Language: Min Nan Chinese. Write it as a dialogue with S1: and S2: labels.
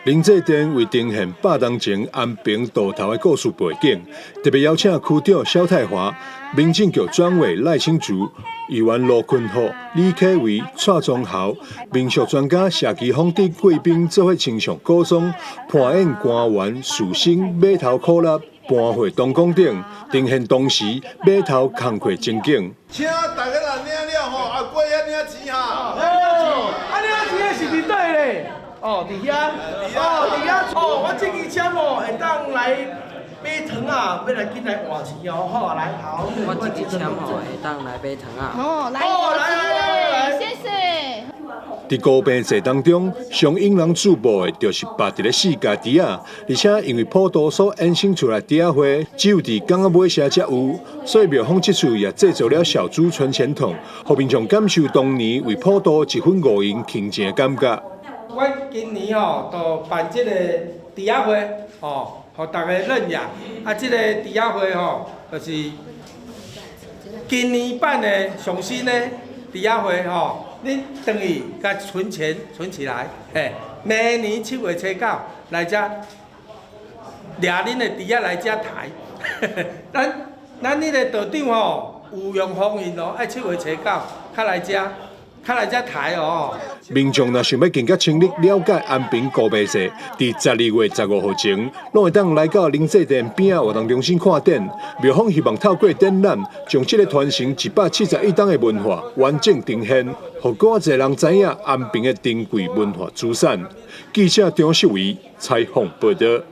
S1: 林祭殿為呈現100冬前安平渡頭的故事背景，特別邀請區長蕭泰華、民政局專委賴清竹、議員盧坤虎、李啟維、蔡宗豪、民俗專家謝其峰等貴賓做伙清唱古裝、扮演官員、士紳、碼頭苦力、盤貨童工等，呈現當時碼頭工課情景。
S2: 請大家來領了吼，啊過遐領錢哈。
S3: 啊，領錢的是佇佗咧？哦，佇遐，哦，佇遐，哦，我這支籤哦，會當來買糖仔，欲來緊來換錢哦，好，來，好。
S4: 我這支籤吼會當來買糖仔。
S5: 哦，來，
S3: 哦，來來來來，
S5: 謝謝。
S1: 佇高平祭當中，上引人注目的就是別佇咧四界豬仔，而且因為普渡所衍生出來豬仔花，只有佇港仔尾社才有，所以廟方這次也製作了小豬存錢筒，予民眾感受當年為普渡一分五銀親情的感覺。
S6: 阮今年吼，就辦這個豬仔花，吼，予大家認養。啊，這個豬仔花吼，就是今年辦的上新的豬仔花吼。恁轉去共存錢存起來，嘿，明年7月初9來遮，掠恁的豬仔來遮刣。咱彼个道長吼有用封印哦，愛7月初九較來遮。較來遮刣哦。
S1: 民眾若想欲更加深入了解安平孤馬祭，佇12月15號前，攏會當來到林祭殿邊仔活動中心看展。廟方希望透過展覽，將這个傳承171冬的文化完整呈現，予閣較濟人知影安平的珍貴文化資產。記者張秀偉採訪報導。